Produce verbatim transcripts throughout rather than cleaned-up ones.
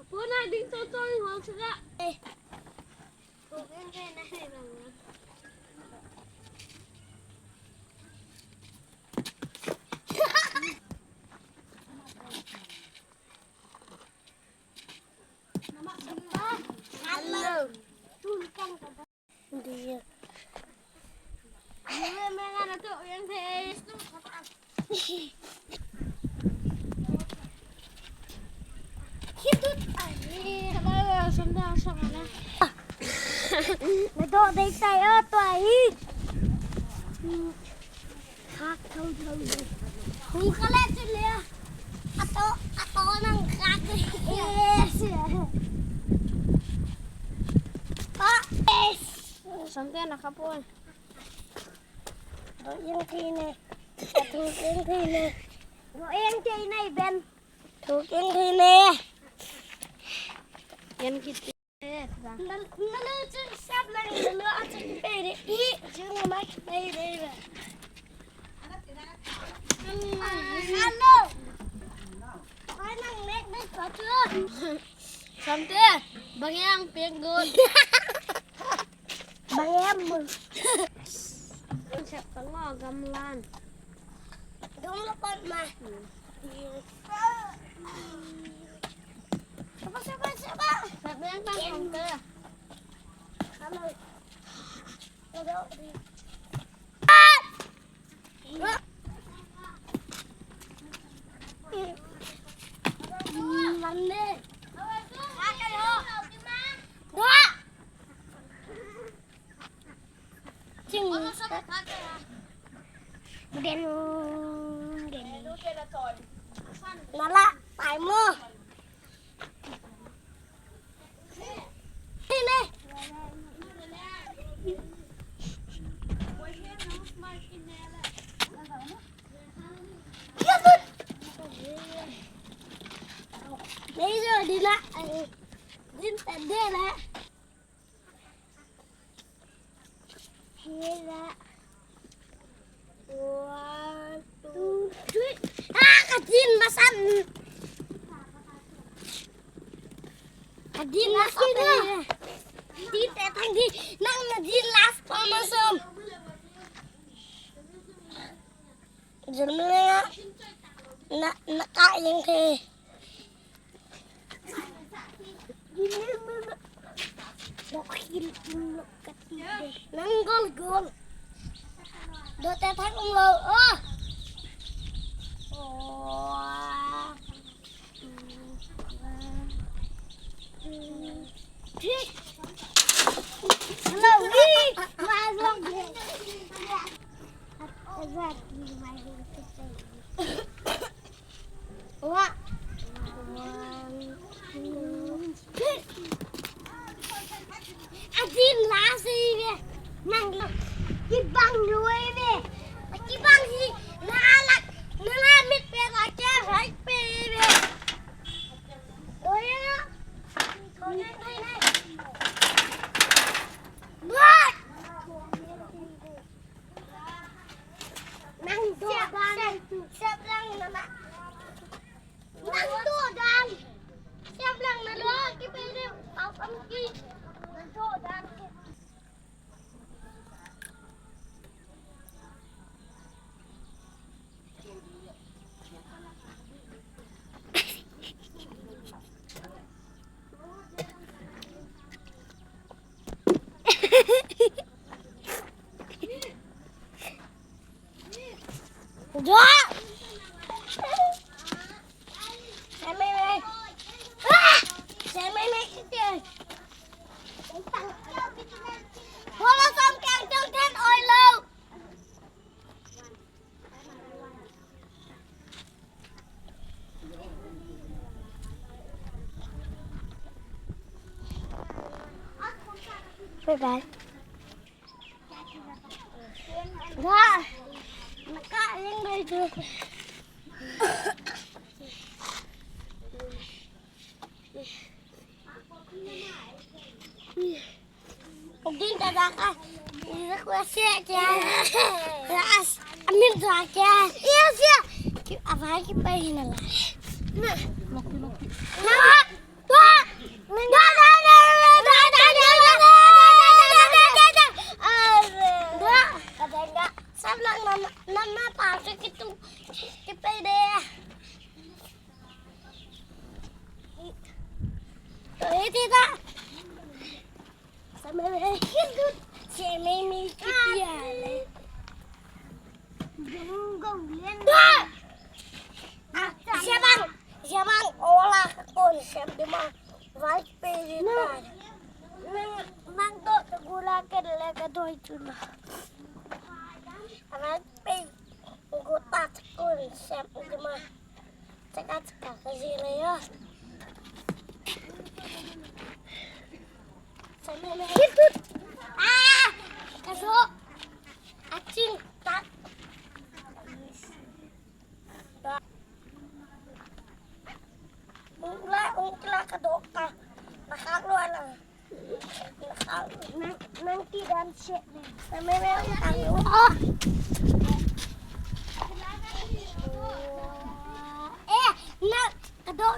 Apu na ding to to ni hol saka. Eh. Ko ken ke na he bang. Hello. Dia. Dia, mengan tu yang face. Hitut ahi. Hello, sunda sama na. Nado dei tai o to ahi. Khak thou thou. Hung kale chule. Ato, ato nang khak. Yes. Pa, yes. Samte na khapu. Doh jeng thei ne. Doh jeng thei ne. Doh jeng thei ne, Ben. Doh jeng thei ne. Jeng kiti. Na, na lu chu sap lang, na lu a chu pe de. I, chu na mai pe de. Hello. Ai nang nek nek ko chu. Samte, bang yang peng got. Bang em. Sep ka ngo gamlan. Dong lo pot ma. Sapa, sapa, sapa. Sep yang tang kong ke. Hello. Hello. Nala, tai mo. One, two, three. Ah, ka din masam. Ka din masam. Din te thang din. Nang na din last pa masam. Jumle na, na ka yang ke. Nang gol gol. Doh te thang um lo. Oh. Oh. Hello, we. My vlog. Exactly, my vlog. Wa. One, two, three. Adin last ive. Nang kibang lui ve. Kibang hi na lak na la mit pe la ke hai pe ve. Oi na. Oi na. What? Nang do dan. Sep lang na ma. Nang do dan. Sep lang na lo ki pe de. Pau pam ki. Nang do dan. Bye bye. Ga, naka Aling doi tu. Din ta da ka. Ni ko se kya. As, amin da kya. Yes, yeah. Ki, abai ki pai na la. Na. Na. Siabang, siabang, ola kon sem di ma. Vai pe di ta. Nang, nang to gula ke le ka doi tu na. Vai pe gota kon sem di ma. Chaka chaka ka ji le yo. Sa me me. Hitut. Ah! Ka so. Aching. Tat. Ungla, ungla ka dok ka. Nakaklo lang. Nang, nang ti dan che. Sa me me ang tang. Oh. Eh, na ka dok.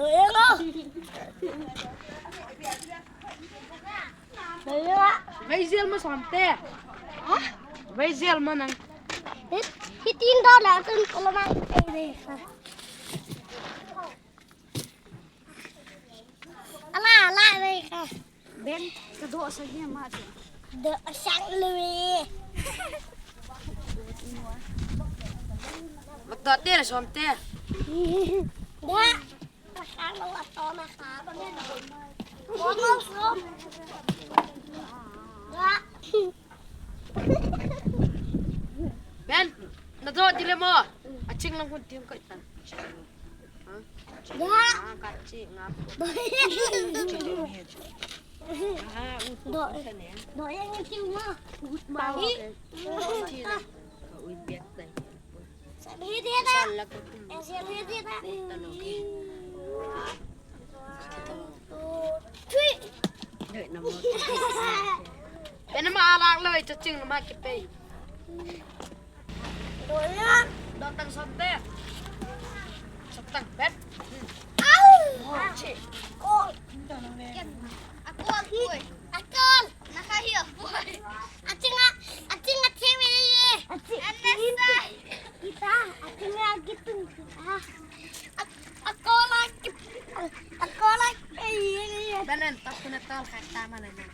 Doi eng o. Doi eng o. Vei jel ma Somte. Ha? Vei jel ma nang. Hit, hitin do la tun ko la mang. Ala, ala, vei ka. Ben, ka doh sang hi ama chu. Doh sang lui. Mat doh te la Somte. Doh. Ka sang lo a to na ka ba ne. Mo mo so. Doh. Ben, na doh di le mo. Aching lang kun tim ka ta. Pen ama alak loi, chaching nama kipei. Doh ya. Doh tang Somte. Sop tang, Ben. Au! Chi. Kol. Akol, boy. Akol. Nakahi, boy. Aching a, aching a chimi. Aching. Anasa. Kita, aching a gitung. Ah. Akol a, akol a. Banan, tapuna tol kata mana na.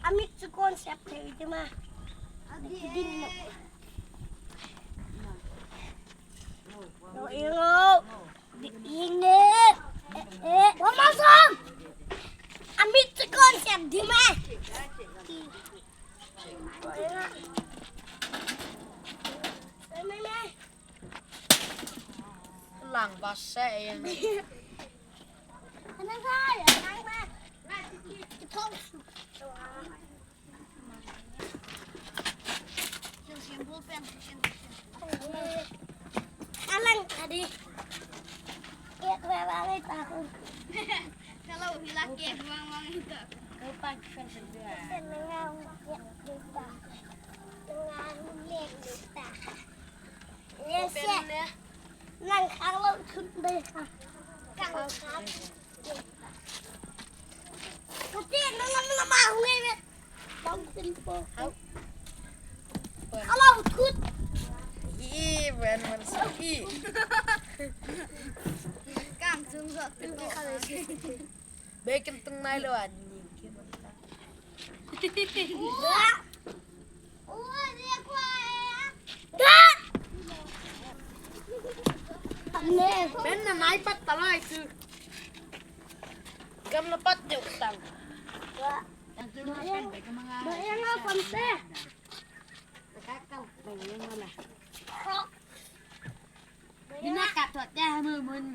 Amit chu kon sep thei ti ma. Din lo. Lo eng o. Bi eng e. Eh, eh. Mama song. Amit chu kon sep di ma. Lang ba se eng. Alang tadi. Kaya kaya bagay pa ako. Kalau hilak ya, buang-buang itu. Kapag sa dua. Kasi nangangayak kita. Nangangayak kita. Yes, yes. Nang kalau tun deh. Kalau tun. Kasi nang naman na mahuli. Bang pin po. Hau. Hello, good. Ih, wen wen si. Kang chung zo tu. Be kem tung nai lo an ni kem. Ben na nai pat talai tu. Gam na pat deu tang. Bina kap thot te ha mu mun.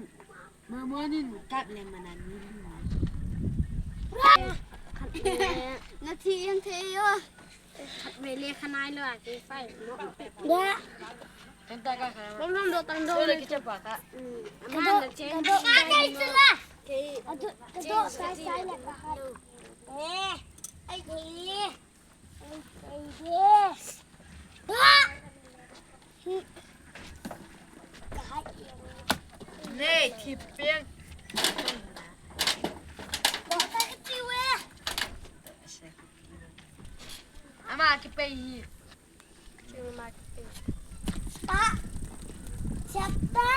Mu mun in kap le mana ni. Na thi in the yo. Khat ve le khanai lo a ke fai mo. Ya. Kan ta ka kha. Bom bom do tan do. Sole ki chapa ka. Ama na che. Ka do ka dai sula. Ke. Adu ka do sai sai le ka ha. Eh. Ai ke. Ai ke. Ba. Nei, thi peng. Ama kipei hi. Pa. Siapa?